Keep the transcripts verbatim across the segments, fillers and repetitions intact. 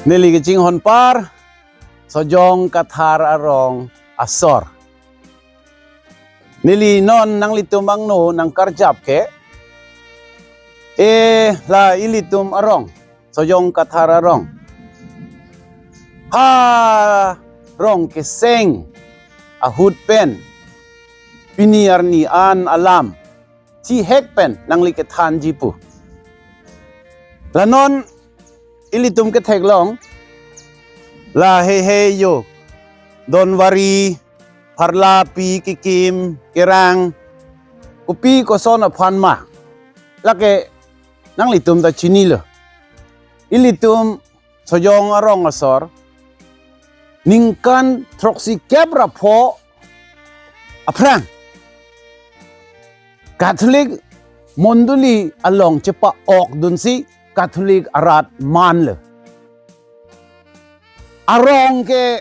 Neli kachinghon par, Sojong Kathar arong asor. Neli non nanglitum angno nangkarjap ke, e la ilitum arong, Sojong Kathar arong. Ha rong keseng ahut pen, pini arni an alam chihek pen nangli kethanji pu. La non ilitum ketheklong, la heihei yo, donvari, pharlapi, kekim, kerang, kopi koson aphan ma, lake nanglitum ta chinilo. Ilitum Sojong arong asor, ningkan throksi kep ra pho aphrang Catholic mondoli along chepa-okdunsi Catholic arat manlo. Arong ke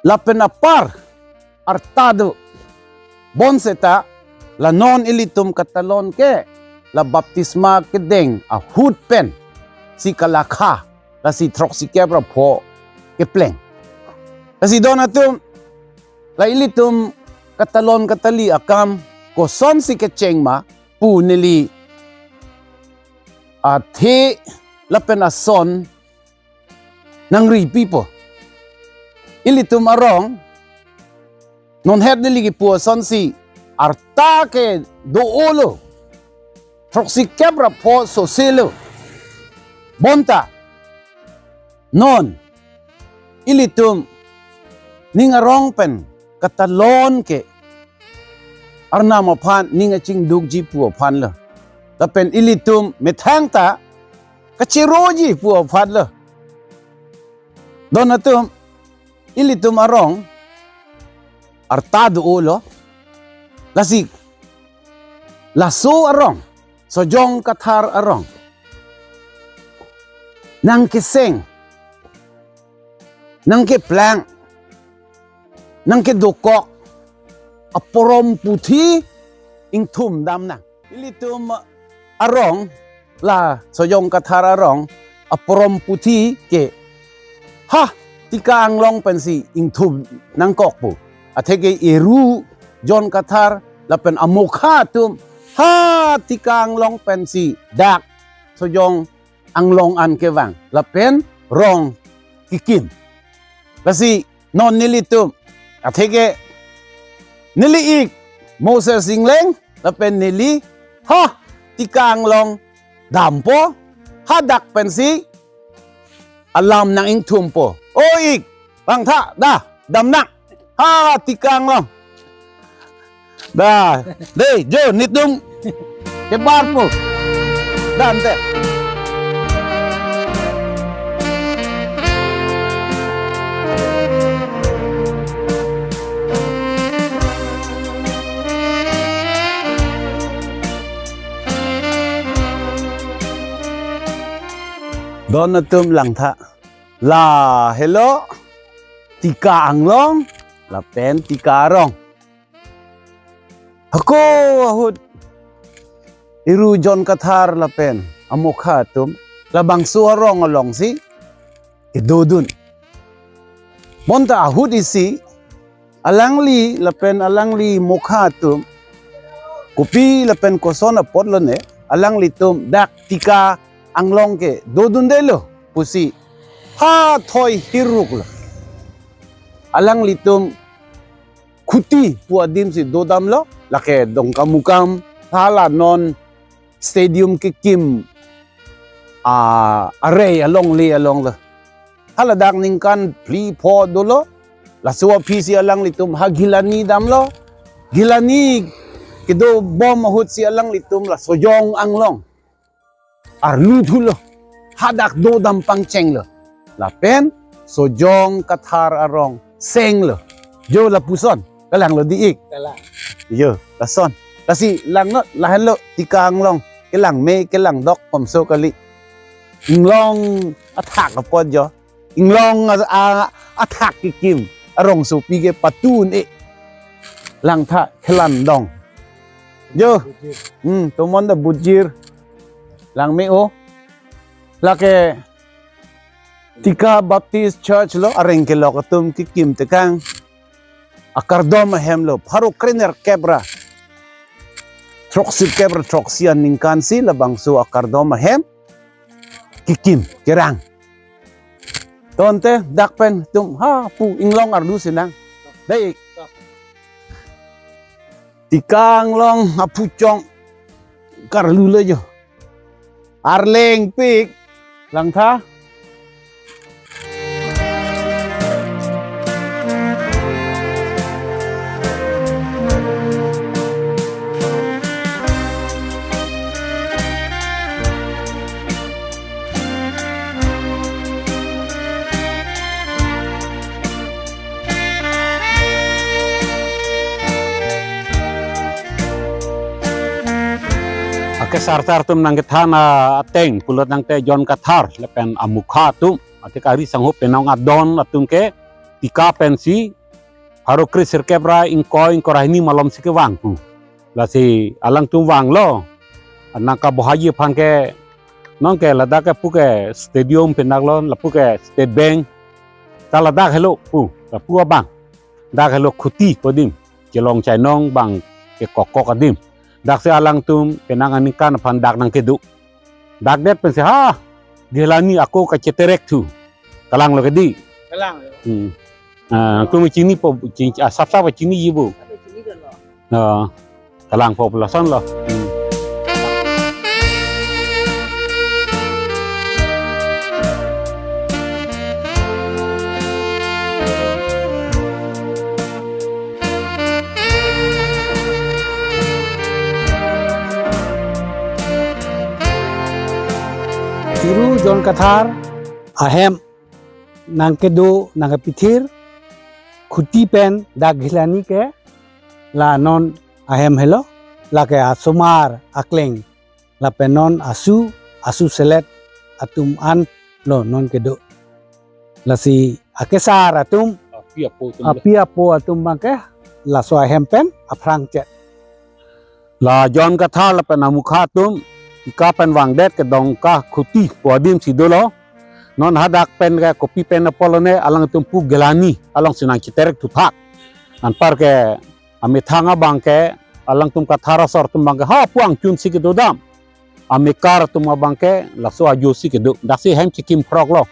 lapen apar arta do. Bonseta la non ilitum katalon ke la baptisma kedeng ahut pen si kalakha, lasi throksi kep ra pho kepleng. Lasi don atum, la ilitum katalon katali akam kosonsi kecheng ma pu neli athe lapen ason nangri pipo. Ilitum arong, non het neli kipu asonsi arta ke do-olo, throksi kep ra pho soselo. Bonta non ilitum ning arong pen katalon ke Arnam aphan ning achingdukji pu aphan lo. Lapen ilitum methang ta kacheroji pu aphan lo. Don atum, ilitum arong arta do-olo. Lasi laso arong, Sojong Kathar arong, nangkeseng, nangkeplang, nangkedokok aporom puthi ingthum dam nang. Ilitum arong, la Sojong Kathar arong aporom puthi ke, ha Tika Anglong pensi ingthum nangkok pu. Atheke Eru, John Kathar lapen amokha atum ha Tika Anglong pensi dak Sojong Anglong an kevang lapen rong kekim. Lasi non nelitum, atheke neli ik Moses Ingleng lapen neli ha Tika Anglong dampo, hadak pensi alam nang-ingthumpo. O ik, bang tha, da, dam nang. Ha Tika Anglong. Da, dei, jo, netum kebar pu. Dante. Don atum, langtha. La helo Tika Anglong lapen Tika Arong. Hako ahut Eru John Kathar lapen amokha atum labangso arong alongsi kedodun. Bonta ahut isi alangli lapen alangli mokha atum kopi lapen koson apotlo ne, alanglitum dak Tika Anglong ke dodundelo pusi ha thoi hiruk lo. Alanglitum Khuti pu adimsi dodamlo, lake Dongkamukam, hala non stadium kekim, a, arei alongle along lo. Hala dak ningkan phli pho dolo, laso aphisi alanglitum ha Gilani damlo. Gilani kedobom ahutsi alanglitum la Sojong Anglong arlu thulo, hadak dodam pangchenglo. Lapen Sojong Kathar arong senglo. Jo lapuson, kalanglo di ik. Kalang. Jo, lason. Lasi langno, lahenlo, Tika Anglong. Kelang me, kelang dok, pomso kali. Inglong athak apot jo. Inglong a, a, athak kekim arongsopi ke patu un-e. Langtha Khelandong. Jo. Hmm, tomon da bujir. Lang me o. Lake Tika Baptist Church lo areng kelok atum kekim tekang akardom ahem lo, pharo krenerkep ra throksi kep ra throksi aningkan si labangso akardom ahem kekim kerang. Tangte dak pen atum ha pu inglong arlu sinang. Dei. Tika inglong aphu chong karlu le jo. Arleng pik langtha. Akesar sar atum nangkethan ateng pulo tangte John Kathar lapen amukha atum, atik ari sangho penang adon atum ke tika pensi pharo kre sirkep ra ingkoi ingkoi ra hini malom si kevang pu. Lasi alangtum vanglo. Nangkabohaji aphan ke nonke ladak ke pu ke stadium penang lo, lapu ke State Bank. Ta ladak helo pu, lapu abang. Dak helo Khuti pu adim. Chelong chainong bang kekokok adim. Dak si alangtum penang aningkan aphan dak nangkedo. Dak det pensi ha Ghelani ako kacheterek thu. Kalang lo ke dei. Kalang lo. Hmm. Ah, kum chinipo, chini, ah, sap sap chinijipo. Ada chini dolo. Ah, kalang po lason lo. Hmm. Churu John Kathar ahem nangkedo nangkepithir Khuti pen dak Ghelani ke la non ahem helo, lake asomar akleng lapen non asu, asu selet atum an lo non kedo. Lasi akesar atum, api apo atum, api apo atum abangke laso ahem pen aphrang chet. La John Kathar lapen amukha atum tika pen vangdet ke Dongka Khuti pu adim si dolo. Non hadak pen ke kopi pen apolone alangtum pu Ghelani along si nangcheterek thuphak. Anparke amethang abangke alangtum Kathar asor atum abangke ha pu angchun si kedodam. Amekar atum abangke laso ajo si kedo. Dak si hem chikim phrok lo.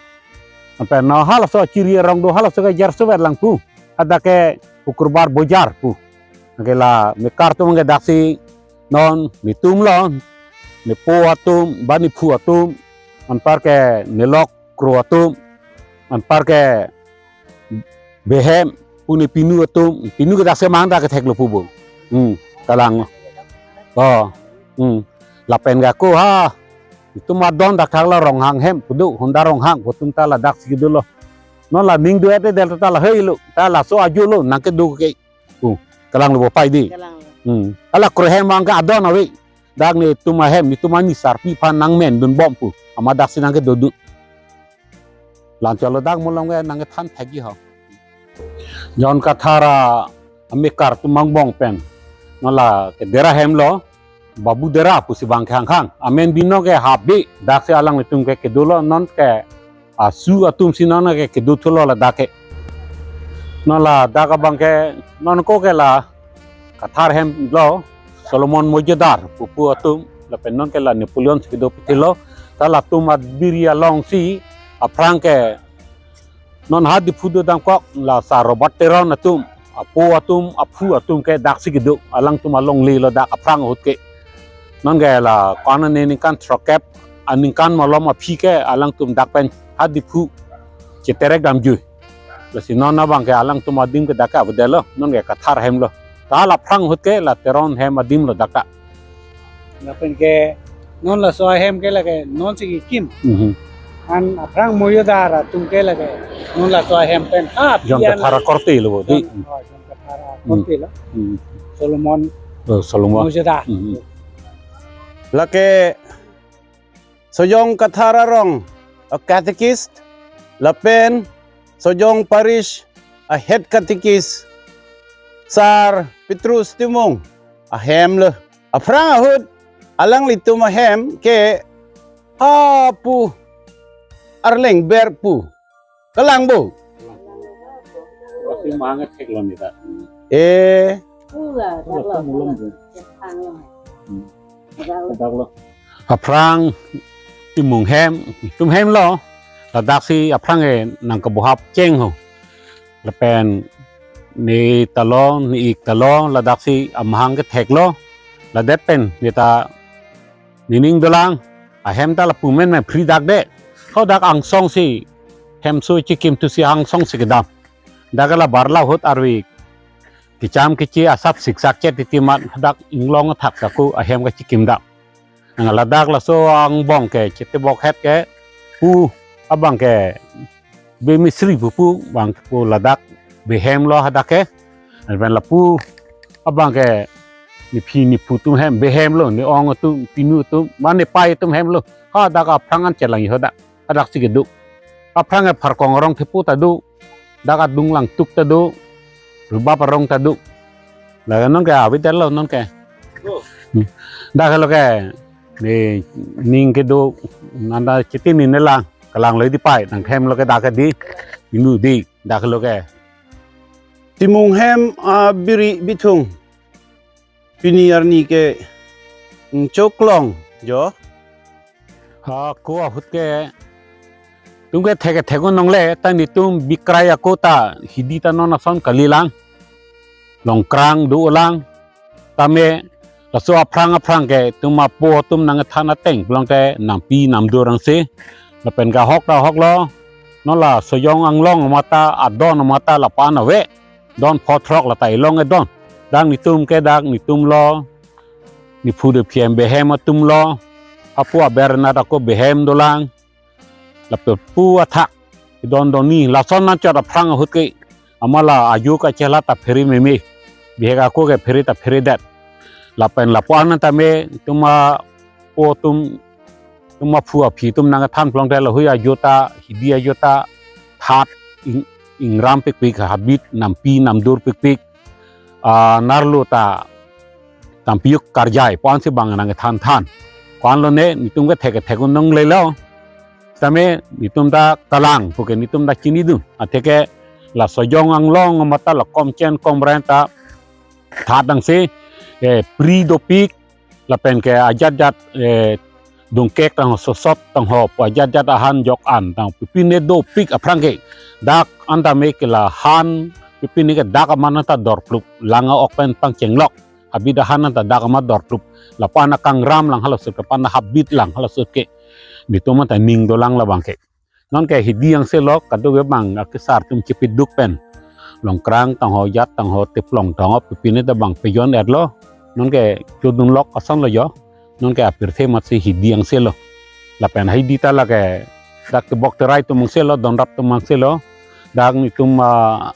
Anpen no halaso chiri arong do, halaso ke jarso vet lang pu. Hadak ke Ukurbar Bojar pu. Anke la mekar atum abangke dak si non netum lo. Nepo atum, ba nephu atum. Anparke nelok kro atum. Anparke behem pu nepinu atum, pinu ke dak si mang dak kethek lo pu bo. Hmm, kalang. Oh. Hmm. Lapen ke ako ha. Itum adon dak thak la Ronghang hem pu do, Honda Ronghang pu atum ta ladak si kedo lo. Non la ning duet del ta la hei lo, ta laso ajo lo nangkedo ke. Pu, kalang lo bo pai dei. Kalang lo. Hmm. Ala kro hem abangke adon ave. Dak netum ahem, netum ani sarpi aphan nangmendun bom pu. Amat dak si nangkedodun. Lan cholo dak malom ke nangkethan thekji ho. John Kathar amekar atum angbong pen. Non la ke Dera hem lo, Babu Dera pusi abangke hangkang. Amen bino ke Habe, dak si alanglitum ke kedo lo, non ke asu atum si non ke kedo thulo ladak ke. Non ladak abangke, non ko ke la Kathar hem lo, Solomon Mojadar pu pu atum, lapen non ke la Napoleon si kedo pithilo, ta latum abiri along si aphrang ke non ha Diphu dodam kok la Sar Robert Teron atum, apo atum, aphu atum ke dak si kedo, alangtum alongle lo dak aphrang ahut ke. Non ke la ko-an aningkan throkkep, aningkan malom aphi ke alangtum dak pen ha Diphu cheterek damjui. Lasi non abangke alangtum adim ke dak ke avedet lo, non ke Kathar hem lo. Ta la aphrang ahut ke la Teron hem adim lo dak ta. Lapen ke non laso ahem ke lake non si kekim. Mhm. An aphrang Mojadar atum ke lake non laso ahem pen. Ah, John pian Kathar akorte lo bo, dei. John, oh, John Kathar akorte lo. Hmm. Solomon. Oh, Solomon. Mojadar. Hmm. Lake Sojong Kathar arong a catechist, lapen Sojong Parish a head catechist, Sar Petrus Timung ahem lo. Aphrang ahut alanglitum ahem ke ha pu Arleng Ber pu. Kalang bo. Pasti mang thek lo ni ta. Eh. Pura, dak lo. Pura, pura. Dak lo. Hmm. Dak lo. Aphrang Timung hem, itum hem lo. Ladak si aphrang ke nangkebohap cheng ho. Lapen ne ta lo, ne-ik ta lo, ladak si amahang kethek lo. Ladet pen ne ta nening dolang. Ahem ta lapu men men phri dak de. Ho dak angsong si hem so chikim tu si angsong si kedam. Dak la barla ahut arvi kecham kechi asap siksak chet titi mat dak inglong athak kaku ahem kachikim dak. Nang ladak laso angbong ke chetebok het ke pu abang ke be misri pupu bang pu ladak behem lo hadak ke. Lapen lapu abang ke nephi nephu atum hem behem lo, ne-ong atum, pinu atum, mane pai atum hem lo. Hadak aphrang an chelang ho dak. Hadak si kedo. Aphrang ke Pharkong arong thepo ta do. Dak adung langtuk ta do. Rubab arong ta do. La non ke avi tel lo non ke. Hmm. Dak lo ke. Ne ning kedo. Nanda chiti ne lang. Kalang lo di pai. Nang hem lo ke dak ke di. Inu di. Dak lo ke. Timung hem, ah, biri bithung. Pini arni ke, mm, choklong jo. Ha, ko ahut ke. Tum ke thek thek nongle, ta netum bikrai ako ta, hidi ta non ason kali lang. Longkrang do lang. Tame, laso aphrang aphrang ke, tum apo tum nangthan ateng, pulang te, nampi namdur angse. Lapen ke ahok ta ahok lo. Non la Sojong Anglong mata, adon mata, lapan ave. Don photrok lata ilong edon. Dak netum ke dak netum lo. Nephu nephi hem behem atum lo. Apu aber nat ako behem dolang. Lapen pu athak. Idon doni. Lason nangchot aphrang ahut ke. Amala ajo kachela ta phere meme. Bihek ako ke phere ta phere det. Lapen lapu-an tame netum apo atum, netum aphu aphi atum nangthan pulang te lahui ajo ta, hidi ajo ta, that ing-, ingram pikpik, habit, nampi, namdur pikpik, ah, nerlo ta, tampiyuk karjai, pu-an si bang nangthan than. Ko-an lo ne, netum ke thek thek nongle lo. Tame, netum ta kalang, puke netum ta chinidun. Athe ke la Sojong Anglong mata la Komchen Komren ta, that angse, eh, pri dopik, lapen ke ajat jat, eh, dungkek tang ho, sosot tang ho, pu ajat jat ahan jok an tang pipine dopik aphrang ke. Dak an tame ke la han pipine ke dak aman ta dorplup lang a-ok pen pangchenglok. Habit ahan ta dak aman dorplup. Lapu-an kangram lang halaso ke, pan habit lang halaso ke. Netum ta ning dolang labang ke. Non ke hidi angse lo, kadokave bang akesar atum chepiduk pen. Longkrang tang ho, jat tang ho, teplong tang ho, pipine ta bang pejon er lo. Non ke chodun lok ason lo jo. Non ke apirthe mat si hidi angse lo. Lapen hidi ta lake dak tebok terai atum angse lo, donrap atum angse lo. Dak netum, ah,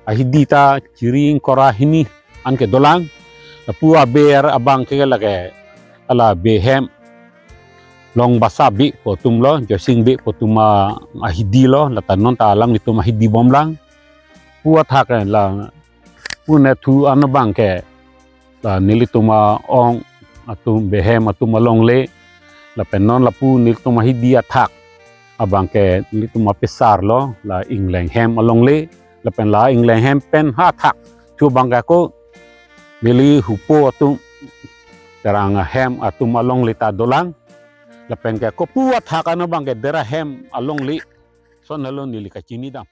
ahidi ta chiri ingkoi ra hini an ke dolang. Lapu aber abang ke lake ala behem Longbasa Bey pu atum lo, Joysing Bey pu atum a, ahidi lo, lata non ta alanglitum ahidi bomlang. Pu athak ke la, pu ne thu an abang ke, la nelitum a-ong atum behem atum alongle, lapen non lapu nelitum ahidi athak abang ke nelitum apesar lo, la Ingleng hem alongle, lapen la Ingleng hem pen ha athak thu abang ke ako neli hupo atum Terang ahem atum alongle ta dolang. Lapen ke ako pu athak ano abang ke Dera hem alongle. Lason helo neli kachini dam.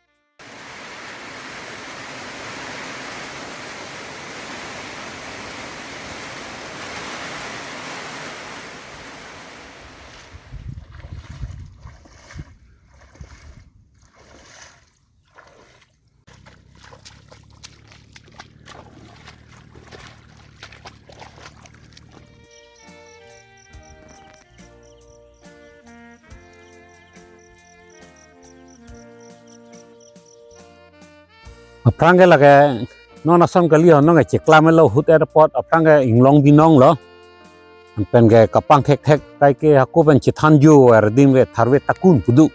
Aphrang ke lake non ason kali ho, non ke chiklam lo ahut airport, aphrang ke inglong binong lo. Pen ke kapang thekthek tai ke hako pen chithan jo er dim ke Tharve Takun pu do.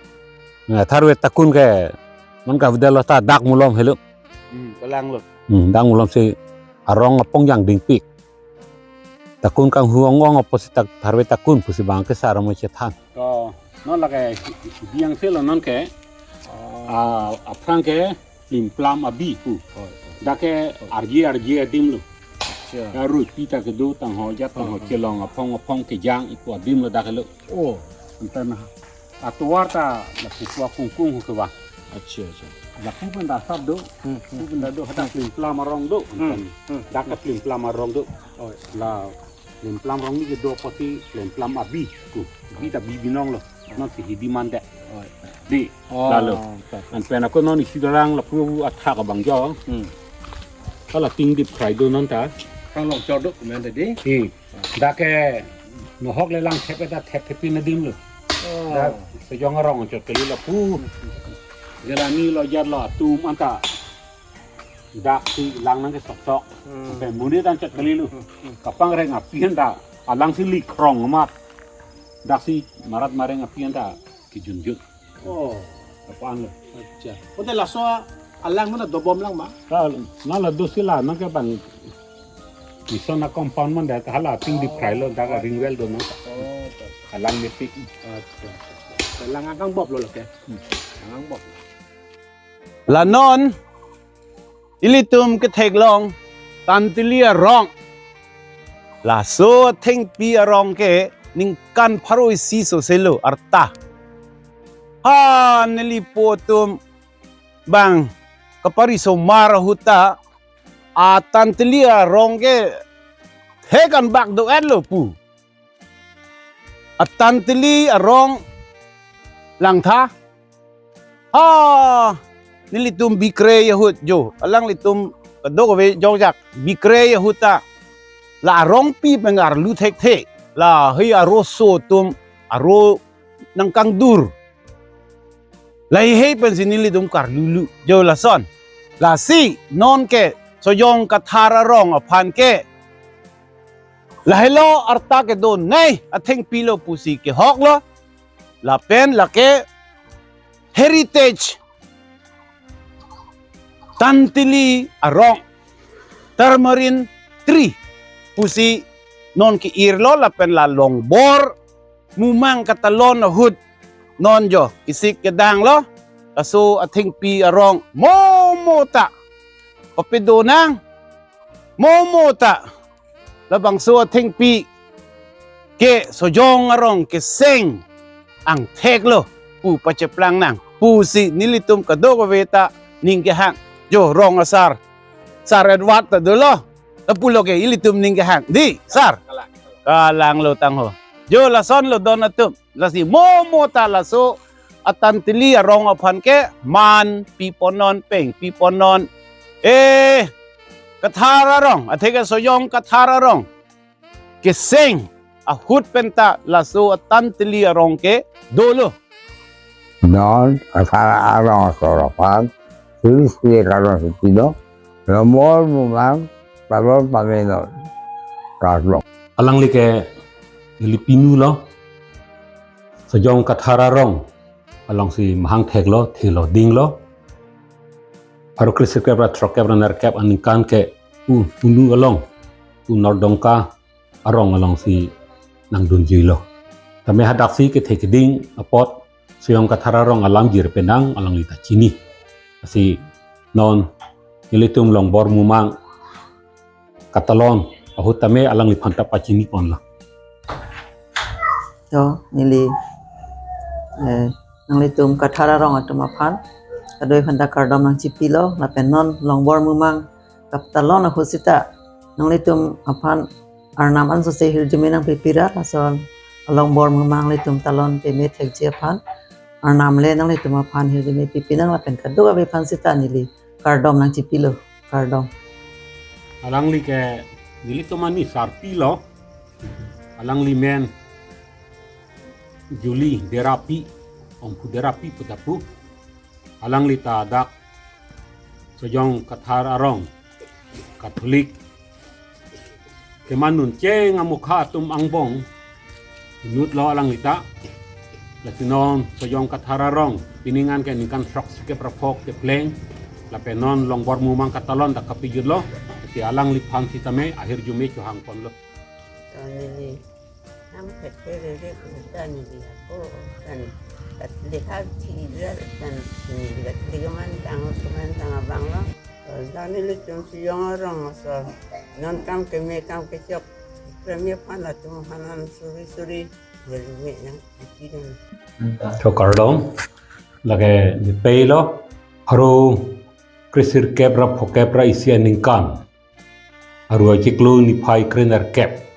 Eh, Tharve Takun ke non ka video lo ta dak Mulom helo. Hmm, kalang lo. Hmm, dak Mulom si arong apong jang dingpik. Takun kanghu ong ong apotsi tak Tharve Takun pusi bang kesar mo chethan. To, non lake hidi angse lo non ke. Oh, A, aphrang ke Plimplam Abi pu. Oi, oi. Dak ke arje arje adim lo. Acha. Ya ruipi ta kedo tangho jat tangho, hmm, chelong aphong aphong kejang ipu adim lo dak ke lo. Oh. Antan atovar ta lapu pu akungkung ke ba. Acha, acha. Lapu pen da asap do. Hmm, hmm. Lapu pen da do, hadak Plimplam arong do. Hmm, antan. Hmm. Dak ke Plimplam arong do. Oi. La Plimplam arong ni kedo apotsi Plimplam Abi pu. Abi ta Bi Binong lo. Non si Hidi Mande. Oi. Di. Oh, lalo. Ta, ta. Anpen ako non isi dorang lapu athak abang jo. Hmm. Hala tingdip khrai do non ta. Kang long chor do, kemen tadi. Hmm. Dak ke nohok le lang thep ta thep thep pin adim lo. Oh. Dak Sojong arong chot kali lapu. Jalani lo jat lo atum anta. Dak si lang nang ke sok sok. Hmm. Anpen monit an chot kali lo. Hmm, hmm. Kapangreng api anta. Alang si likrong amat. Dak si marat mareng api anta kejun jun. Oh. Apa an lo? Acha. Pute laso alang mana dobom lang ma? Ka, na la do si la, nang ke bang. Ison a compound man dak hala tingdip khrai lo, dak a ring well do nang. Oh, ta. Alang mepik. Acha, acha, acha. Lang angkang bop lo lo ke. Hmm. Lang bop. La non, ilitum ketheklong Tantili arong. Laso athengpi arong ke ningkan pharo isi sose lo arta. Ha, nelipo atum bang kapari somar ahut ta a Tantili arong ke thek anbak do-et lo pu. A Tantili arong langtha. Ha, nelitum Bikre ahut jo. Alanglitum kadokave jokjak. Bikre ahut ta la arongpi pen arlu thekthe. Lahei aroso atum aro nangkangdur. Lahei hei pensi nelitum karlulu. Jo lason. Lasi non ke Sojong Kathar arong aphan ke. Lahelo arta kedo nei athengpi lo pusi kehok lo. Lapen lake heritage Tantili arong tamarind tree pusi non ke-ir lo lapen la Longbor Mumang katalon ahut non jo kisik kedang lo. Laso athengpi arong momo ta papedo nang, momo ta labangso athengpi ke Sojong arong keseng angthek lo pu pacheplang nang pusi nelitum kadokave ta ning kehang. Jo rong asar, Sar Edward ta dolo. Lapu lo ke ilitum ning kehang. Di, sar. Kalang. Kalang lo tangho. Jo lason lo don atum. Lasi momo ta laso a Tantili arong aphan ke man piponon, peng piponon. Eh, Kathar arong, atheke Sojong Kathar arong keseng ahut penta laso a Tantili arong ke dolo. Non Kathar arong asor aphan, suri suri karon si pilo, Longbor Mumang katalon pamenon. Kardom. Alangli ke neli pinu lo, Sojong Kathar arong alongsi mahang thek lo, thelo ding lo. Pharo kre sirkep ra throkkep ra nerkep aningkan ke u unu along, u Nordongka arong alongsi nangdunjui lo. Tame hadaksi kethe keding apot Sojong Kathar arong alam jir penang alangli ta chini. Lasi non nelitum Longbor Mumang katalon ahut tame alangliphan ta pachini pon lo. To, neli, eh, nanglitum Kathar arong atum aphan kadokave aphan ta kardom nangchipi lo, lapen non Longbor Mumang katalon ahut sita nanglitum aphan arnam ansose hirjume nangpipi ra, lason Longbor Mumang nanglitum talon peme thekji aphan arnam le nanglitum aphan hirjume pipi nang, lapen kadokave aphan sita neli kardom nangchipi lo, kardom. Alangli ke nelitum ani sarpi lo, alangli men Juli Derapi, Ongphu Derapi pu ta pu. Alangli ta dak Sojong Kathar arong Catholic kemanun cheng amokha atum angbong inut lo alangli ta. Lasi non Sojong Kathar arong pining an ke ningkan throk sikep ra phok kepleng, lapen non Longbor Mumang katalon dak kapejut lo. Lasi alangliphan sitame ahirjume chohang pon lo. Kami ni Ang phet phe rere kuta neli ako kan kat lekha thila kan neli kat lekha man tang man tang abang lo. Dan nelitum si Sojong arong aso non kam keme kam kechok keme aphan latum aphan an suri suri neli me nangpi dun. To kardom lake neli pei lo, pharo kresirkep ra phokep ra isi aningkan, aru achiklo niphai krenerkep,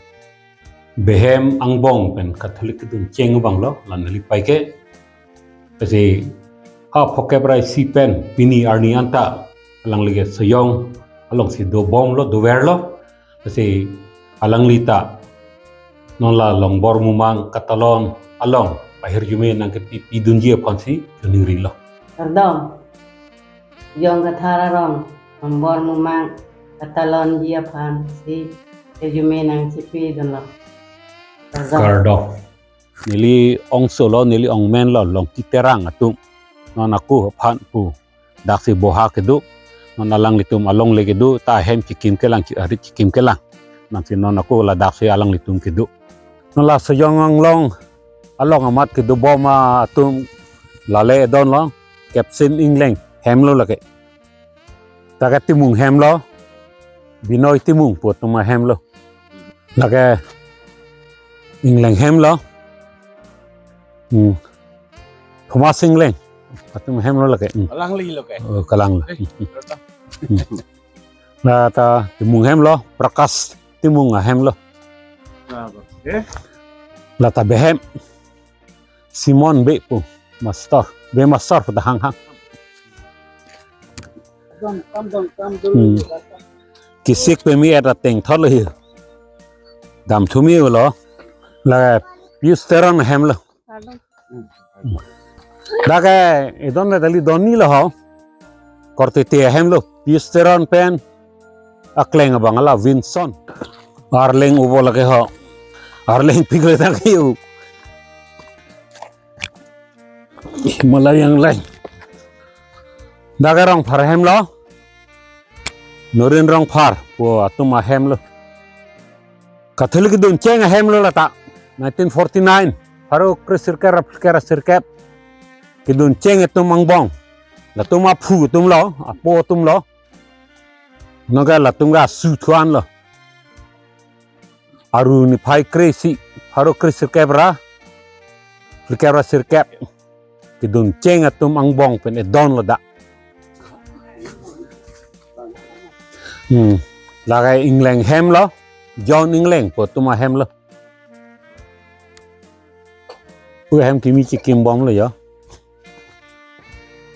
Behem angbong pen Catholic kedun cheng abang lo, la neli pei ke. Lasi ha phokep ra isi pen pini arni anta alangli ke Sojong alongsi dobom lo, dover lo. Lasi alangli ta non la Longbor Mumang Katalon along pahirjume nangkepi pidunji aphansi choningri lo. Kardom. Sojong Kathar arong Longbor Mumang Katalonji aphansi pahirjume nangchepi dun lo. Kardom. Kardom. Neli ongso lo, neli ongmen lo, Longki Terang atum. Non ako aphan pu daksi boha kedo. Non alanglitum alongle kedo, ta ahem chikim kelang, chi-, arit chikim kelang. Nangsi non ako ladaksi alanglitum kedo. Non la Sojong Anglong along amat kedobom atum lale edon lo, Kepsin Ingleng hem lo lake. Lake Timung hem lo, Binoi Timung pu atum ahem lo. Lake Ingleng hem lo. Hmm. Thomas Ingleng atum hem lo lake. Hmm. Alangli lo ke. Oh, kalang lo. Eh, hmm. Lata Timung hem lo, Prakash Timung ahem lo. Ah, oke. Lata Behem Simon Bey pu master, Bey master pu ta hang hang. Hmm. Kisik pemi eta teng thot lo hi. Dam thumi lo. La Pius Teron hem lo. Dak ke edon le dali doni lo ho. Korte te hem lo. Pius Teron pen akleng abang la Vinson. Arleng ubo lake ho. Arleng pik le dak ke u. Malayang leng. Dak ke Rongphar hem lo. Norin Rongphar pu atum ahem lo. Catholic kedun cheng ahem lo lata. Nineteen forty-nine. Pharo kresirkep ra phlikep ra sirkep kedun cheng atum angbong. Latum aphu atum lo, apo atum lo. Nonke latum ke asu thuan lo. Aru niphai kre-isi, pharo kresirkep ra phlikep ra sirkep kedun cheng atum angbong pen edon lo dak. Hmm. Lake Ingleng hem lo, John Ingleng pu atum ahem lo. Pu ahem kimi chikim bom lo jo.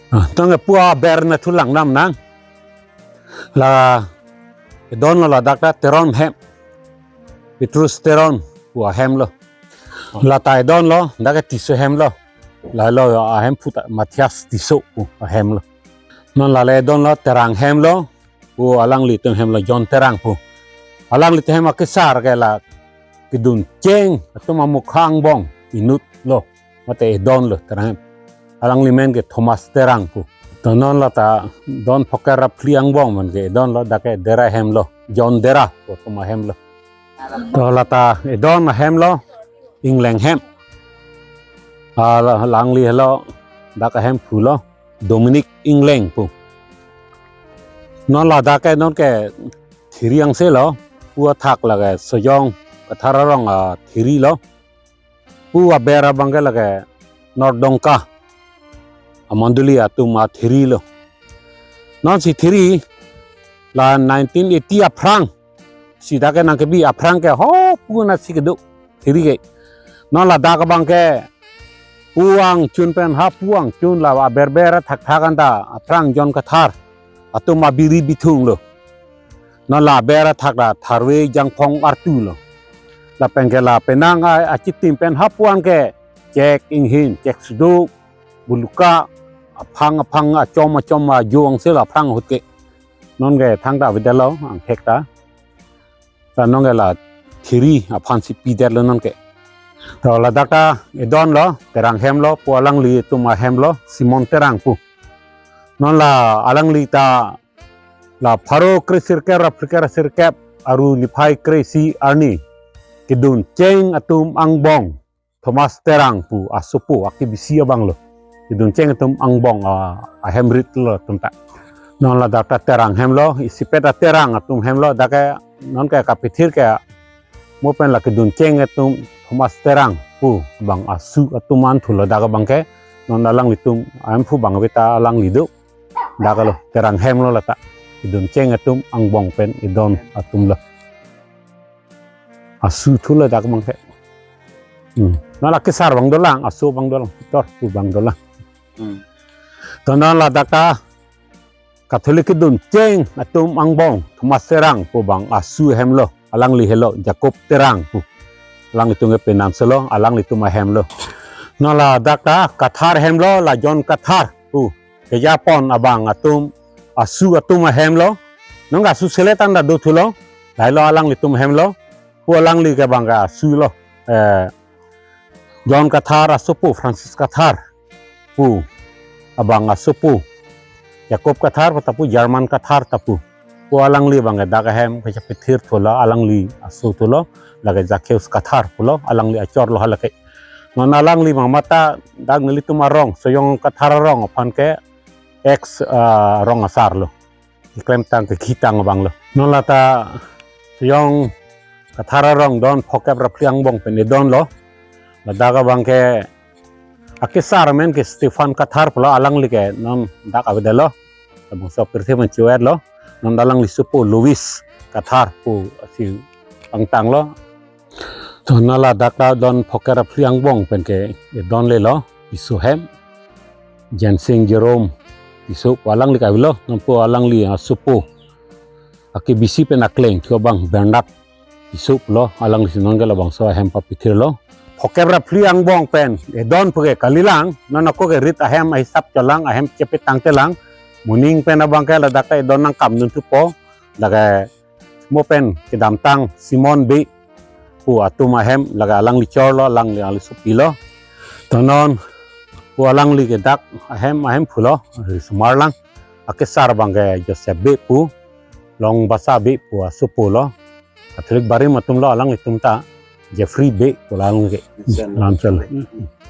Ah, tang pu aber na thulang nam nang. La edon lo ladak ta Teron hem. Petrus Teron pu ahem lo. Lata edon lo, dak ke Tisso hem lo. La lo ahem pu ta Mathias Tisso pu ahem lo. Non lale edon lo Terang hem lo. Pu alanglitum hem lo John Terang pu. Alanglitum hem akesar ke la kedun cheng atum amukha angbong inut lo. Mate edon lo Terang hem. Alangli men ke Thomas Terang pu. To non lata don phokep ra phli angbong man ke edon lo dak ke Dera hem lo. John Dera pu atum ahem lo. To lata edon ahem lo Ingleng hem. Ah, la, alangli lo dak ahem phu lo. Dominic Ingleng pu. Non ladak ke nonke thiri angse lo, pu athak lake Sojong Kathar arong athiri lo. Pu aber abang ke lake North Dongka amondoli atum athiri lo. Non si thiri la nineteen eighty aphrang. Si dak ke nangkebi aphrang ke ho pu na si kedo thiri ke. Non ladak abang ke pu angchun pen ha pu angchun la aber ber athak thak anta aphrang John Kathar atum abiri bithung lo. Non la aber athak la Tharve Jangphong artu lo. Lapen ke la penang a, achitim pen ha pu an ke chek inghin, chek suduk, buluka, aphang aphang achom achom ajo angse lo aphrang ahut ke. Nonke thangta avedetlo angthek ta. Ta nonke la thiri aphansi pidetlo nonke. To ladak ta edon lo, Terang hem lo, pu alanglitum ahem lo, Simon Terang pu. Non la alangli ta la pharo kresirkep ra phlikep ra sirkep aru niphai kre-isi arni. kedun cheng atum angbong Thomas Terang pu asopo akebisi abang lo. Kedun cheng atum angbong, ah, ahem rit lo atum ta. Non ladak ta Terang hem lo, isipet a Terang atum hem lo, dak ke non ke kapithir ke mo pen la kedun cheng atum Thomas Terang pu abang asu atum an thulo dak abang ke, non alanglitum ahem phu abang aveta alangli do. Dak lo Terang hem lo lata. Kedun cheng atum angbong pen edon atum lo. Asu thulo dak abang ke. Hmm. Non la kesar abang dolang, asu abang dolang, tor pu abang dolang. Hmm. To non ladak ta Catholic kedun cheng atum angbong Thomas Terang pu abang asu hem lo, alangli helo Jacob Terang pu. Alanglitum ke penam selo, alanglitum ahem lo. Non ladak ta Cathar hem lo, la John Cathar pu. Kejapon abang atum asu atum ahem lo. Non asu selet an ta do thulo. Lahai lo alanglitum hem lo. Pu alangli ke abang ke asu lo. Eh, John Cathar asopo, Francis Cathar pu abang asopo, Jacob Cathar ta pu, German Cathar ta pu. Pu alangli abang ke dak ahem kachepithir thulo, alangli asu thulo, lake Zacchaeus Cathar pulo, alangli achor lo halake. Non alangli abang mata dak nelitum arong, Soyong Cathar arong aphan ke ex, ah, rong asar lo. Keklem tang kekhi tang abang lo. Non lata Soyong Cathar arong don phokep ra phli angbong pen edon lo. Ladak abang ke akesar amen ke Stephen Cathar pulo, alangli ke non dak avedet lo. Labangso pirthe man chiwet lo. Non alangli sopo Louis Cathar pu asi pangtang lo. To non ladak ta don phokep ra phli angbong pen ke edon le lo, piso hem. Jensing Jerome piso pu alangli ke avelo, non pu alangli asopo akebisi pen akleng thu abang Bernard piso pulo, alangli si non ke labangso ahem papithir lo. Phokep ra phli angbong pen edon pu ke kalilang, non ako ke rit ahem ahisap cholang, ahem chepe tangte lang. Moning pen abang ke ladak ta edon nangkam dun thupo, lake mo pen kedamtang Simon Bey pu atum ahem, lake alangli chor lo, alangli, alangli sopi lo. To non pu alangli ke dak ahem, ahem phu lo, risomar lang. Akesar abang ke Joseph Bey pu, Long Basa Bey pu asopo lo. Catholic barim atum lo, alanglitum ta Jeffrey Bey pu alangli ke. Lamsel. Lamsel.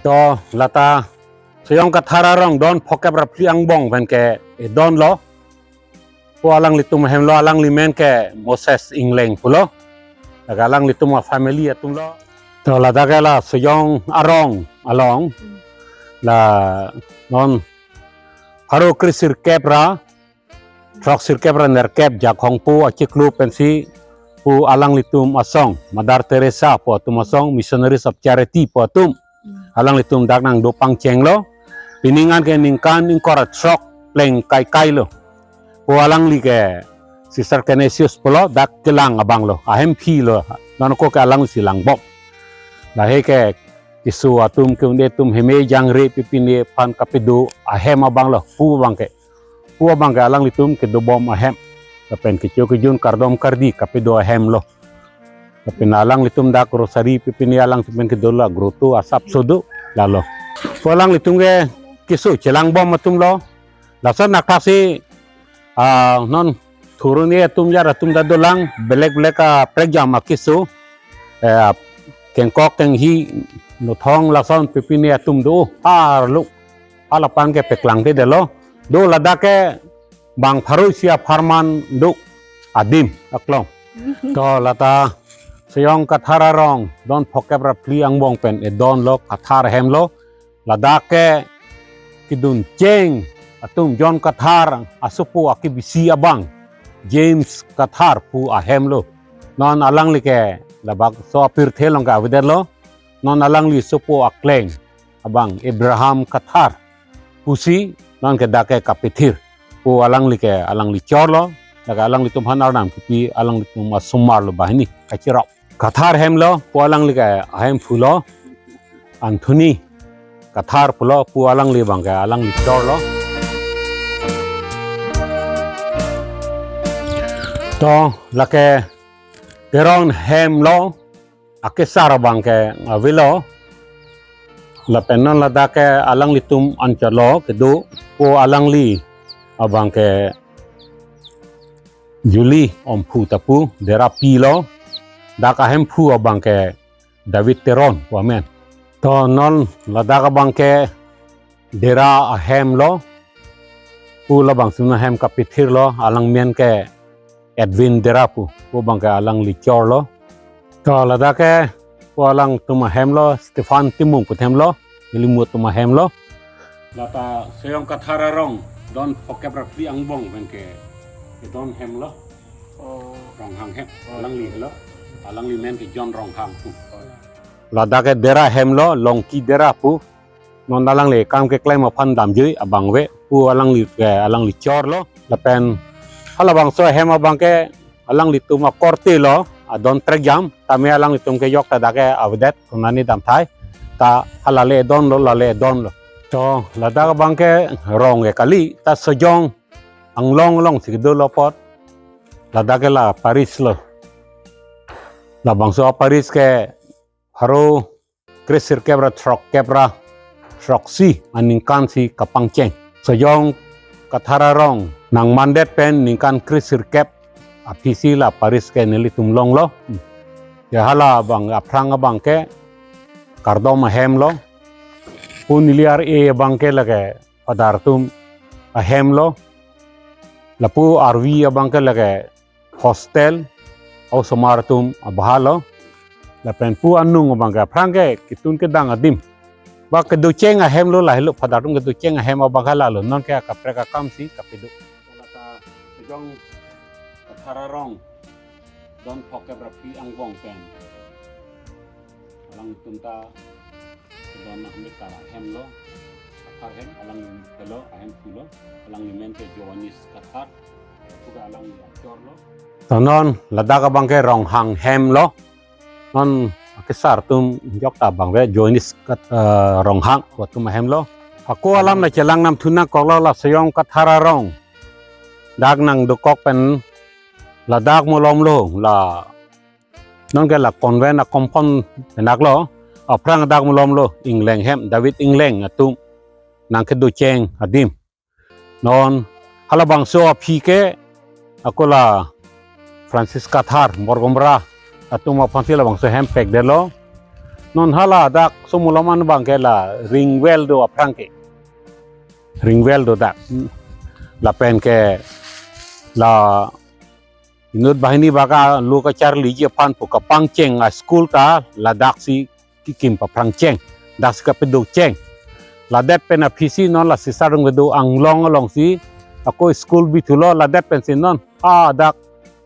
To lata Soyong Cathar arong don phokep ra phli angbong pen ke edon lo. Pu alanglitum ahem lo, alangli men ke Moses Ingleng pulo. Lake alanglitum a family atum lo. To ladak ke la Soyong arong along. La non pharo kre sirkep ra throk sirkep ra nerkep Jakhong pu achiklo pensi pu alanglitum asong Mother Teresa pu atum asong, Missionaries of Charity pu atum. Alanglitum dak nangdo pangcheng lo. Pining an ke ningkan ingkoi ra throk pleng kaikai lo. Pu alangli ke Sister Canisius pulo, dak kelang abang lo, ahem phi lo, non ako ke alangli si langbom. Lahai ke keso atum ke-un-e atum heme jangre pipine aphan kapedo ahem abang lo, pu abang ke. Pu abang ke alanglitum kedobom ahem. Lapen kecho kejun kardom kardi kapedo ahem lo. Lapen alanglitum dak rosary pipine alanglitum kedo la grotto asapso do lalo. Pu alanglitum ke keso chelangbom atum lo. Lason aklasi, ah, non thurun-e atum jar atum ta dolang, belek belek aprekjam akeso, eh, kengkok kenghi nothong lason pipine atum do, arlo, alapan ke peklangtedetlo, do ladak ke bang pharo isi apharman do adim aklong. To lata Soyong Cathar arong don phokep ra phli angbong pen edon lo, Cathar hem lo, ladak ke kedun cheng atum John Cathar asopo akebisi abang James Cathar pu ahem lo. Non alangli ke labangso apirthe along ke avedetlo. Non alangli sopo akleng abang Abraham Cathar pusi non ke dak ke kapethir. Pu alangli ke alangli chor lo, dak alanglitum aphan arnam kipi alanglitum asomar lo banghini kachirap. Cathar hem lo, pu alangli ke ahemphu lo, Anthony Cathar pulo, pu alangli abang ke alangli chor lo. To lake Teron hem lo, akesar abang ke avelo, lapen non ladak ke alanglitum anchot lo kedo, pu alangli abang ke Julie Omphu ta pu, Derapi lo. dak ahemphu abang ke David Teron pu amen. To non ladak abang ke Dera ahem lo, pu labangso ahem kapithir lo, alang men ke Edwin Dera pu, pu abang ke alangli chor lo. To ladak ke pu alangtum ahem lo, Stephen Timung pu ahem lo, neli mo atum ahem lo. Lata Soyong Kathar arong don phokep ra phli angbong pen ke, kedon hem lo. Oh. Ronghang hem, oh, alangli lo. Alangli men ke John Ronghang pu. Oh. Ladak ke Dera hem lo, Longki Dera pu. Non alangli kam keklem aphan damjui abang ave pu alangli ke, alangli chor lo. Lapen halabangso ahem abang ke alanglitum akorte lo, adon trekjam, tame alanglitum kejok ta dak ke avedet, konani damthai, ta hala le don lo, la le don lo. To ladak abang ke rong ke kali, ta Sojong Anglong alongsi kedo lo apot, ladak ke la parish lo. Labangso parish ke pharo kresirkep ra throkkep ra throksi aningkan si kapangcheng. Sojong Kathar arong nangmandet pen ningkan kresirkep aphi si la parish ke nelitum long lo. Ya halabang aphrang abang ke kardom ahem lo. Pu neli ar-e abang ke lake Father atum ahem lo. Lapu arvi abang ke lake hostel, osomar atum abahal lo. Lapen pu anung abang ke aphrang ke ketun kedang adim. Ba kedocheng ahem lo, lahelo Father atum kedocheng ahem abang ke lalo. Non ke akaprek akam si kapedo. Lata Sojong Kathar arong don phokep ra phli angbong pen alangtum ta don ahmekar ahem lo, Kathar hem, alangli lo, ahemphu lo, alangli men ke Johannes Kathar, pu ke alangli achor lo. To non ladak abang ke Ronghang hem lo. Non akesar atum jok ta abang ave, Johannes Kat-, eh, Ronghang pu atum ahem lo. Ako alam la chelang nangthu nangkok lo, la Sojong Kathar arong dak nangdokok pen ladak malom lo, la non ke la convent a-compound pen dak lo, aphrang dak malom lo, Engleng hem, David Engleng atum nangkedocheng adim. Non halabangso aphi ke ako la Francis Kathar, Borgomra atum aphan si labangso hem pekdet lo. Non hala dak so malom an abang ke la ring well do aphrang ke. Ring well do dak. Lapen ke la inut banghini baka lo kacharliji aphan pu kapangcheng a-school ta ladak si kekim paphrangcheng, dak si kapedocheng. Ladet pen aphi si non la Sister Rongvedo Anglong alongsi ako school bithu lo, ladet pen si non hadak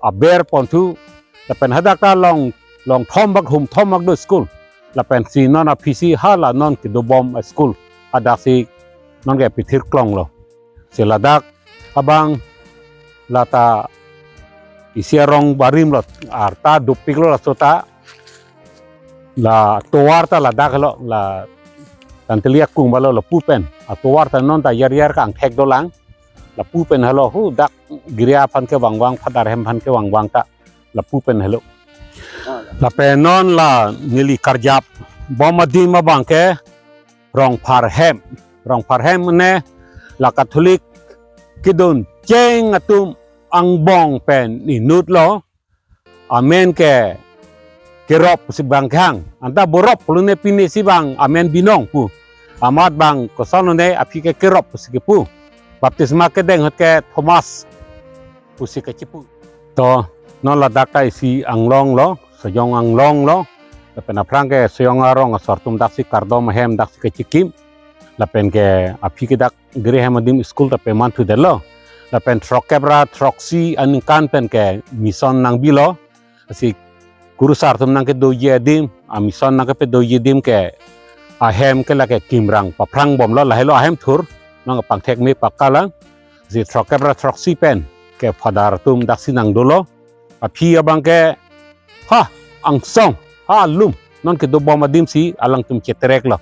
aber ponthu. Lapen hadak ta long, long thom bak hum thom bak do school. Lapen si non aphi si hala non kedobom a-school hadak si non ke pithir klong lo. Si ladak abang lata isi arong barim lo, arta dopik lo, laso ta la tovar ta ladak lo, la Tanteli akung balo lapu pen. Atovar ta non ta yar yar kangthek dolang. Lapu pen helo hu dak girja aphan kevangvang, Father ahem aphan kevangvang ta lapu pen helo. Lapen non la neli karjap bom adim abang ke Rongphar hem. Rongphar hem ne la Catholic kedun cheng atum angbong pen inut lo. Amen ke Kerop pusi bang kehang. Anta Borop pulo ne pine si bang amen binong pu. Amat bang koson ne aphi ke Kerop pusi kepu. Baptisma kedeng ahut ke Thomas pusi kechipu. To non ladak ta isi anglong lo, Sejong anglong lo. Lapen aphrang ke Sejong arong asor atum daksi kardom ahem daksi kechikim. Lapen ke aphi ke dak giri hem adim school ta pemanthu detlo. Lapen throkkep ra throksi aningkan pen ke mission nangbilo. Lasi kurusar atum nangkedoji adim, a mission nangkepedoji adim ke ahem ke lake kimrang paphrang bomlo, lahelo ahem thur nangpangthek me pakka lang. Lasi throkkep ra throksi pen ke Father atum daksi nangdolo. Aphi abang ke ha angsong, ha alum, non kedobom adim si alangtum cheterek lo.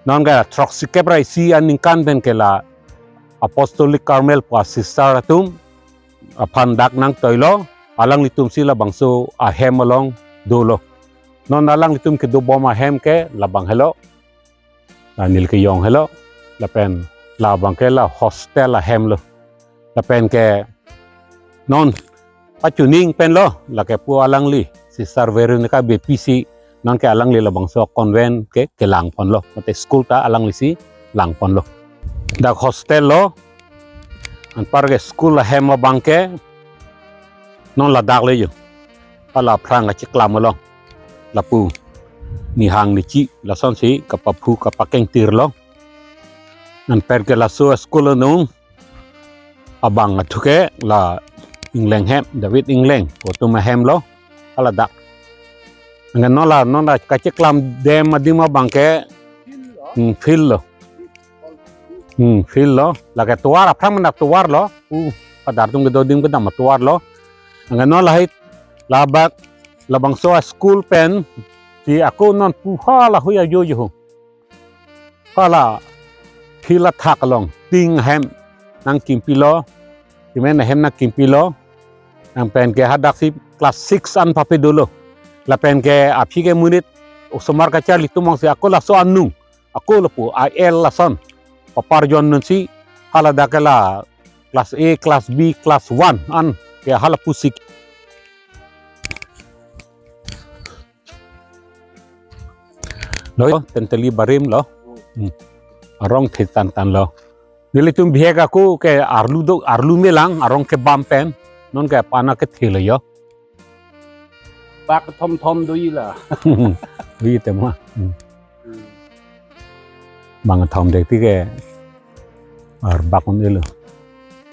Non ke throksikep ra isi aningkan pen ke la Apostolic Carmel pu a sister atum aphan dak nangtoilo, alanglitum si labangso ahem along dolo. Non alanglitum kedobom ahem ke labang helo. La neli kejong helo, lapen labang ke la hostel ahem lo. Lapen ke non achuning pen lo, lake pu alangli Sister Veronica Beypi si nonke alangli labangso convent ke kelang ponlo, mate school ta alanglisi lang ponlo. Dak hostel lo, anparke school ahem abangke non ladak lo jo. Hala aphrang kacheklam along, lapu nihang nichi lasonsi kapaphu kapakengtir lo. Anparke laso school anung abang athuke la Ingleng hem, David Ingleng pu atum ahem lo, hala dak. Anke non la, non la kacheklam dem adim abangke, hmm, field lo. Hmm, field lo. Lake tovar, aphrang mena tovar lo. Pu padar atum kedo adim kedam tovar lo. Anke non lahai, labak, labangso school pensi ako non pu hala hui ajo jo ho. Hala field athak along, tin ahem nangkimpi lo, cement ahem nangkimpi lo, nangpenke hadaksi class six an pape dolo. Lapenke aphi ke monit osomar kacharli atum angsi ako laso anung, ako lapu I L lason papar jon nunsi, hala dak ke la class A, class B, class one an ke hala pusik. Lo, tenteli barim lo. Hmm. Arong the tan tan lo. Nelitum bihek ako ke arlu do, arlu melang, arong kebam pen. Nonke apana kethe lo jo. Bak thom thom do-i la. Do-i tema. Hmm. Hmm. Bang thom dek ti ke arbak un-elo.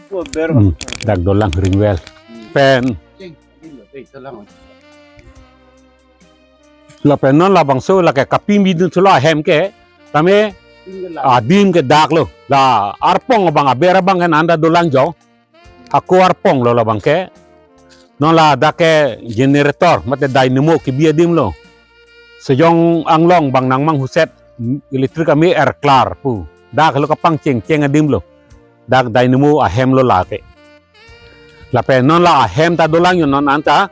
Ko ber Hmm. bang. Dak dolang ringwel. Hmm. Pen. Cheng, di lo, di, dolang. Lapen non labangso lake kapimi dun sulo ahem ke, tame Tinggal lah. Adim ke dak lo. La arpong abang aber abang ke nanda dolang jo. Ako arpong lo labangke. Non ladak ke generator mate dynamo kebi adim lo. Sejong anglong bang nangmang huset electric kami er klar pu. Dak lo kapangcheng cheng adim lo. Dak dynamo ahem lo lake. Lapen non la ahem ta dolang jo non anta.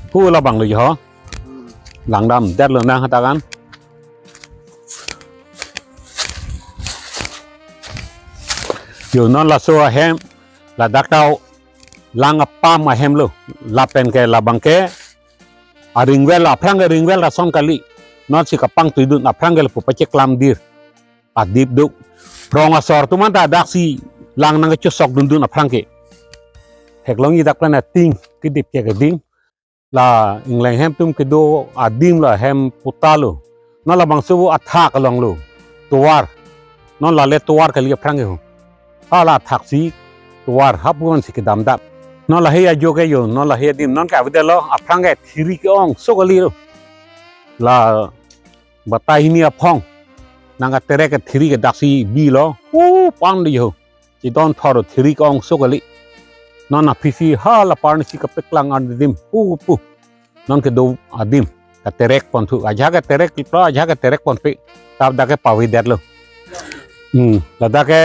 Pu labang lo jo. Langdamdet lo nang hatakan. Jo non laso ahem, ladak ta lang apam ahem lo, lapen ke labangke, aringwel, aphrang ke ringwel rason kali, non si kapangtui dun, aphrang ke lapu pacheklam dir, adip duk, rong asor atum anta daksi lang nangkechosok dundun aphrang ke. Theklongji dak plan ating, kedip ke keding, la ingleng hem atum kedo adim la hem puta lo. Non labangso athak along lo. Tovar. Non lale tovar kali aphrang ke ho. Hala athak si tovar hapu-an si kedamdap. Non lahei ajo ke jo, non lahei adim, non ke avedet lo, aphrang ke thiri ke-ong, so kali lo. La batai hini aphong. Nangkaterek ke thiri ke daksi bi lo. Hu pang di ho. Chidon thor thiri ke-ong so kali. Non aphi si hala parni si kapeklang adim pu pu. Non kedo adim katerek ponthu. Ajahak katerek lo, ajahak katerek ponpe. Tap dak ke pavedet lo. Hmm, ladak ke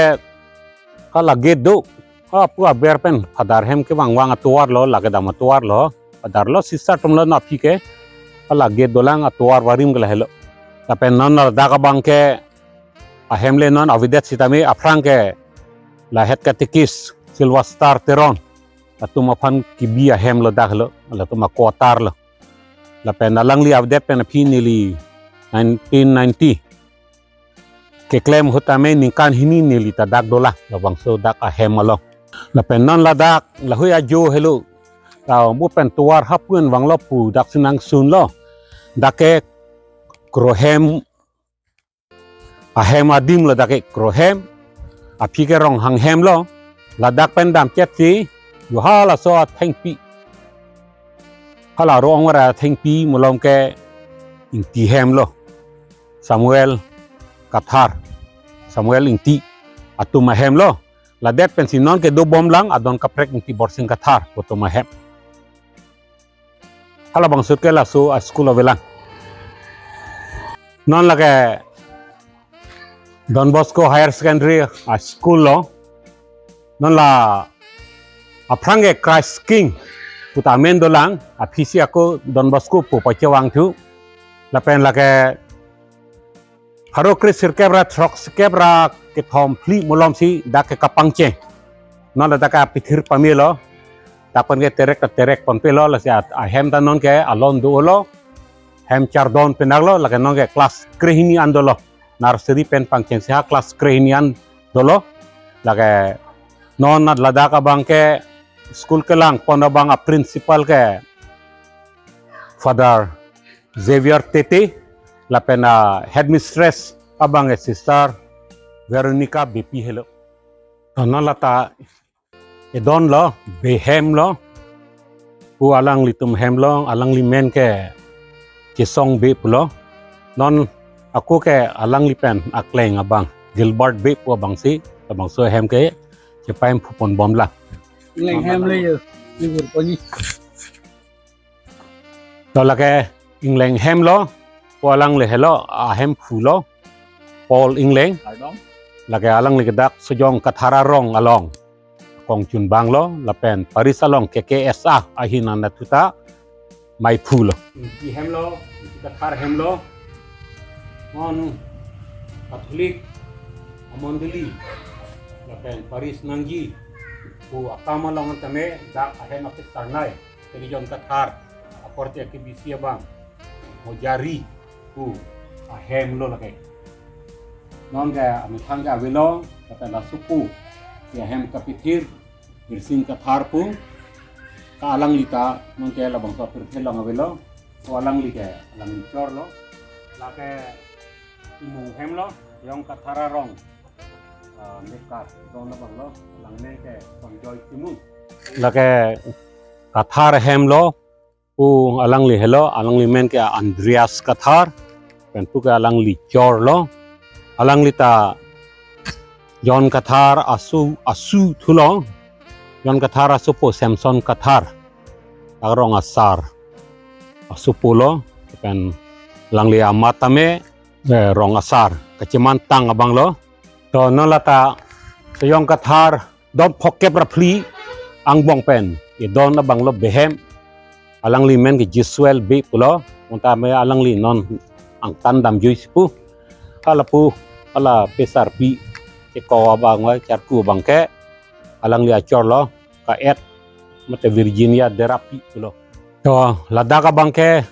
hala gate do. Hapu aber pen phadar hem kevang vang atovar lo, lake dam atovar lo. Phadar lo sister atum lo non aphi ke. Hala gate dolang atovar barim ke lahelo. Lapen non ladak abangke ahem le non avedet sitame aphrang ke la head catechist Sylvester Teron. Latum aphan kebi ahem lo dak lo, latum a-quarter lo. Lapen alangli avedet pen aphi neli nineteen ninety. Keklem ahut tame ningkan hini neli ta dak dolang, labangso dak ahem along. Lapen non ladak, lahui ajo helo. La mu pen tovar hapu-an vanglo pu daksi nangsun lo. Dak ke Krohem ahem adim lo dak ke Krohem, aphi ke Ronghang hem lo, ladak pen damchet si, jo hala so athengpi. Hala ro-ong ra athengpi malom ke Ingti hem lo. Samuel Kathar, Samuel Ingti atum ahem lo. Ladet pensi non kedo bomlang adon kaprek Ingti Borsing Kathar pu atum ahem. Halabangso ke laso a-school avelang. Non lake Don Bosco Higher Secondary a-school lo. Non la aphrang ke Christ King pu ta amen dolang, aphi si ako Don Bosco pu pachevangthu. Lapen lake pharo kre sirkep ra throk sirkep ra kethom phli malom si dak ke kapangcheng. Non ladak ke apithir pamelo. Dak pen ke terek ta terek ponpe lo, lasi at-, ahem ta non ke alon dolo. Hem chardon penang lo, lake non ke class krehini an dolo. Nursery pen pangcheng si ha class krehini an dolo. Lake non ladak abang ke school kelang pon abang a principal ke Father Xavier Tete, lapen a headmistress abang ke Sister Veronica Beypi helo. Non lata edon lo, Bey hem lo. Pu alanglitum hem lo, alangli men ke Chesong Bey pulo. Non ako ke alangli pen akleng abang Gilbert Bey pu abang si, labangso hem ke chepahem phu pon bom lang. Ingleng hem le yo, libur poni. To lake Ingleng hem lo, pu alangli helo, ahem phu lo, Paul Ingleng. Kardom. Lake alangli ke dak Sejong Kathar arong along kongchun bang lo, lapen parish along K K S A ahin anat thu ta mei phu lo. Ingti hem lo, Ingti Kathar hem lo. Non Catholic amondoli lapen parish nangji pu akam along an tame dak ahem akesarnei Sejong Kathar akorte akebisi abang Mojari pu ahem lo lake. Non ke amethang ke avelo, kata la supu ke ahem kapithir Birsing Kathar pu ka alangli ta non ke labangso pirthe along avelo. Ko alangli ke alangli chor lo. Lake imung hem lo, Sejong Kathar arong. Ah, mekar don abang lo, alang men ke Sonjoy Timung. Lake Kathar hem lo, pu alangli helo, alangli men ke Andreas Kathar, pen pu ke alangli chor lo. Alangli ta John Kathar asu, asu thu lo. John Kathar asupo Samson Kathar, arong asar asupo lo, pen alangli amat tame, eh, rong asar kachemantang abang lo. To non lata Sejong Kathar don phokep ra phli angbong pen edon abang lo Bey hem. Alangli men ke Jesuel Bey pulo, bonta me alangli non angtan damjui si pu. Hala pu, hala pesarpi, cheko abang wa charku abang ke, alangli achor lo, Ka-et, mate Virginia Derapi pulo. To ladak abang ke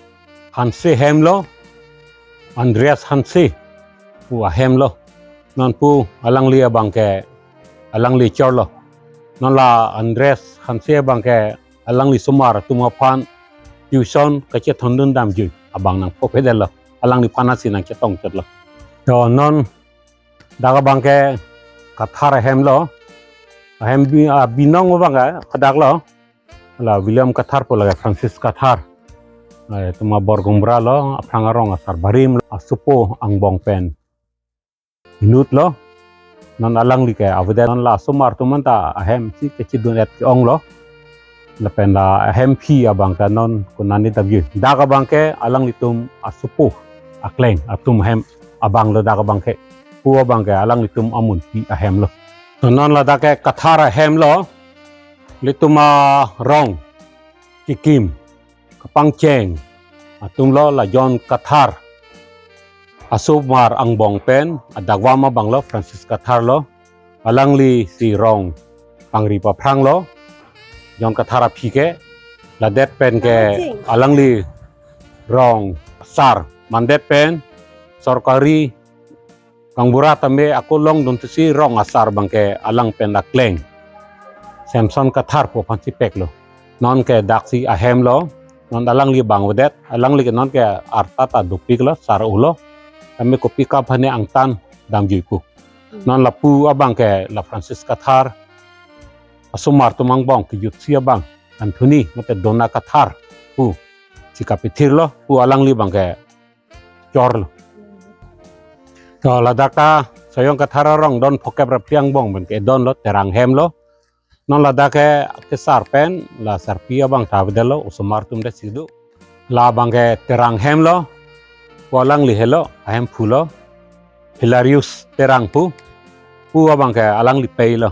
Hanse hem lo, Andreas Hanse pu ahem lo. Non pu alangli abang ke alangli chor lo. Non la Andreas Hanse abang ke alangli osomar atum aphan tuition kachethondun damjui abang nangpo phe det lo. Alangliphan asi nangchetong chot lo. To non dak abang ke Kathar ahem lo. Ahem bi-, ah, binong abang ke padak lo. La William Kathar pu lake Francis Kathar. Eh, atum abor Gaonbura lo, aphrang arong asar barim lo, asupo angbong pen inut lo. Non alangli ke avedet, non la osomar atum anta ahem si kachidun-et ke-ong lo. Lapen la ahemphi abang ta non konane damjui. Dak abang ke alanglitum asupo akleng atum ahem abang lo dak abang ke. Pu abang ke alanglitum amunpi ahem lo. To non ladak ke Kathar ahem lo. Ilitum arong kekim kapangcheng atum lo, la John Kathar asomar angbong pen adakvam abang lo Francis Kathar lo. Alangli si rong pangri paphrang lo, John Kathar aphi ke. Ladet pen ke alangli rong asar mandet pen sorkari Gaonbura tame ako longdun thusi rong asar abang ke alang pen akleng Samson Kathar pu aphan si pek lo. Non ke daksi ahem lo, non alangli bang avedet, alangli ke non ke arta ta dopik lo, sar-o lo. Tame kopi kaphan ne angtan damjui pu. Non lapu abang ke la Francis Kathar asomar atum angbong kejutsi abang Anthony mate Dona Kathar pu si kapithir lo, pu alangli abang ke chor lo. To ladak ta Sejong Kathar arong don phokep ra phli angbong pen ke don lo, Terang hem lo. Non ladak ke kesar pen la sarpi abang ta avedet lo, osomar atum det si do. La abang ke Terang hem lo, pu alangli helo, ahemphu lo, Hilarius Terang pu, pu abang ke alangli pei lo.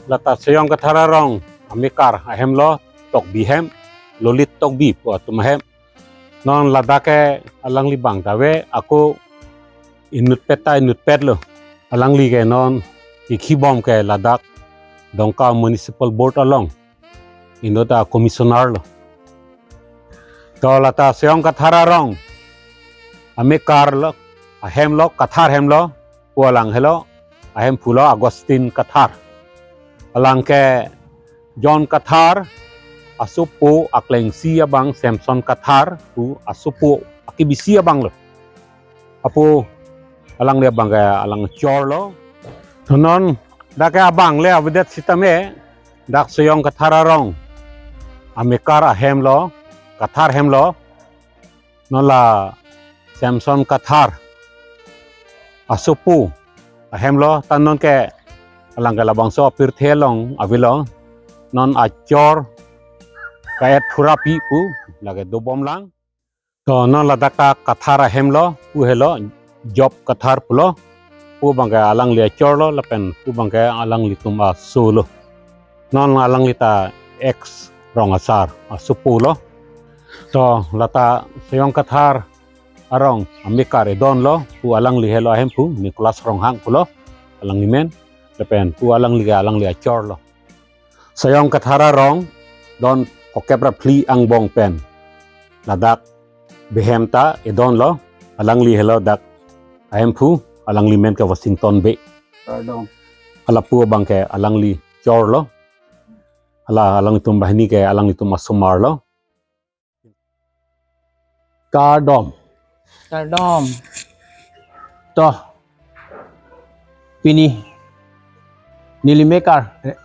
Lata Sejong Kathar arong amekar ahem lo, Tokbi hem, Lolit Tokbi pu atum ahem. Non ladak ke alangli bang ta ave, ako inutpet ta inutpet lo. Alangli ke non kekhibom ke ladak Dongka Municipal Board along inut a-commissioner lo. To lata Soyong Kathar arong amekar lo, ahem lo, Kathar hem lo, pu alang helo, ahemphu lo Augustine Kathar. Alang ke John Kathar asopo, aklengsi abang Samson Kathar pu asopo, akebisi abang lo. Apo alangli abang ke alang chor lo. To non dak ke abang le avedet sitame, dak Soyong Kathar arong amekar ahem lo, Kathar hem lo. Non la Samson Kathar asopo ahem lo, ta non ke alang ke labangso apirthe along avelo. Non achor ka-et phura pi pu lake dobom lang. To non ladak ta Kathar ahem lo, pu helo Job Kathar pulo, pu abang ke alangli achor lo, lapen pu abang ke alanglitum aso lo. Non alangli ta ex rong asar asopo lo. To lata Soyong Kathar arong amekar edon lo, pu alangli helo ahemphu Nicholas Ronghang pulo, alangli men, lapen pu alangli ke alangli achor lo. Soyong Kathar arong don phokep ra phli angbong pen ladak behem ta edon lo, alangli helo dak ahemphu, alangli men ke Washington Bey. Kardom. Ala pu abang ke alangli chor lo. Ala alanglitum banghini ke alanglitum asomar lo. Kardom. Kardom. To pini neli mekar, eh,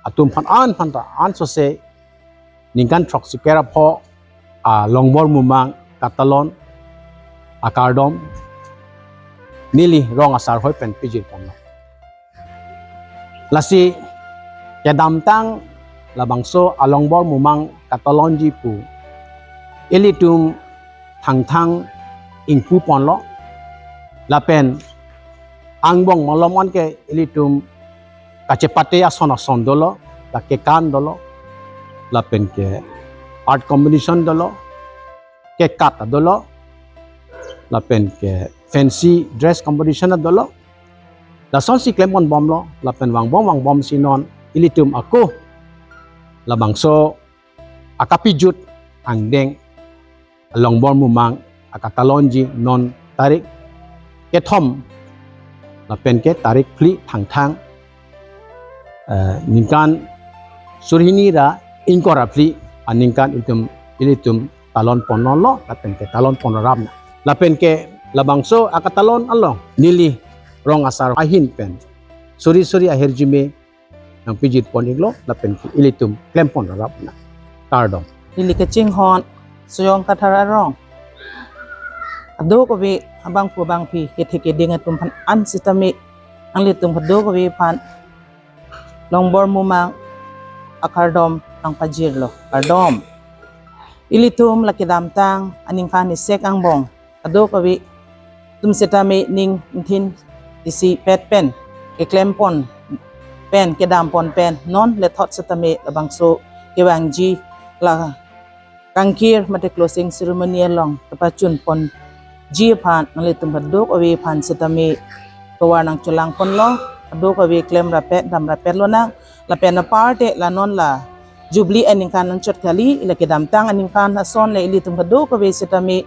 atum aphan an aphan ta ansose ningkan throksi kre ra pho a Longbor Mumang katalon akardom neli rong asar hoi pen pijir ponlo. Lasi kedamtang labangso a Longbor Mumang katalonji pu ilitum thangthang ingpu ponlo, lapen angbong malom an ke ilitum kachepate ason ason dolo, la kekan dolo, lapen ke art competition dolo, kekat dolo, lapen ke fancy dress competition dolo. Lasonsi klem ponbomlo, lapen vangbom vangbomsi non ilitum ako labangso akapijut angdeng a Longbor Mumang akatalonji non tarik kethom lapen ke tarik phli thangthang, eh, ningkan suri hini ra ingkoi ra phli aningkan itum ilitum talon ponlo, lapen ke talon pon rap na. Lapen ke labangso akatalon along neli rong asar ahin pen suri suri ahirjume nangpijir pon iklo, lapen ke ilitum klem pon rap na. Kardom. Neli kachinghon Soyong Kathar arong, kadokave abangphu abangphi kethek keding atum aphan an sitame, nanglitum kadokave aphan Longbor Mumang akardom nangpajirlo. Kardom. Ilitum la kedamtang aningkan isek angbong kadokave atum sitame ning ingthin isipet pen, keklem pon pen, kedam pon pen, non lethot sitame labangso kevangji la kangkir mate closing ceremony along kepachun ponji aphan nanglitum kadokave aphan sitame tovar nangchelang ponlo, kadokave klem rapet dam rapet lonang, lapen aparte la non la Jubilee aningkan anchot kali, la kedamtang aningkan ason le ilitum kadokave sitame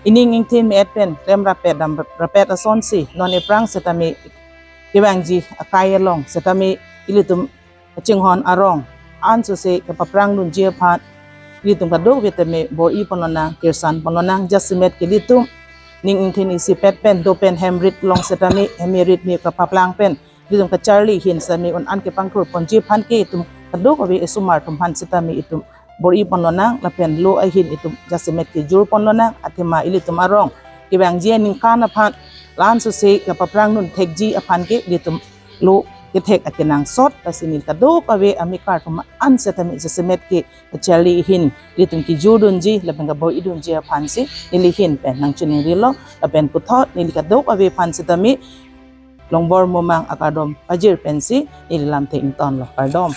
ining ingthin me-et pen klem rapet dam rapet asonsi non ephrang sitame kevangji akai along sitame ilitum kachinghon arong ansose kepaphrang dunji aphan ilitum kadokave tame bor-i pon lonang, kirsan pon lonang, jasemet ke ilitum ning ingthin isipet pen do pen hem rit along sitame hem rit me kapaplang pen ilitum kacharli ahin sitame un-an kepangthur ponji aphan ke itum kadokave esomar atum aphan sitame itum bor-i pon lonang, lapen lo ahin itum jasemet kejur pon lonang, athema ilitum arong kevangji aningkan aphan la ansose kepaphrang dun thekji aphan ke ilitum lo kethek akenangsot, lasi neli kadokave amekar atum an sitame jasemet ke kacharli ahin ilitum kejur dunji lapen kabor-i dunji aphansi neli ahin pen nangchiningrilo, lapen puthot neli kadokave aphan sitame Longbor Mumang akardom pajir pensi neli lamthe ingtonlo. Kardom.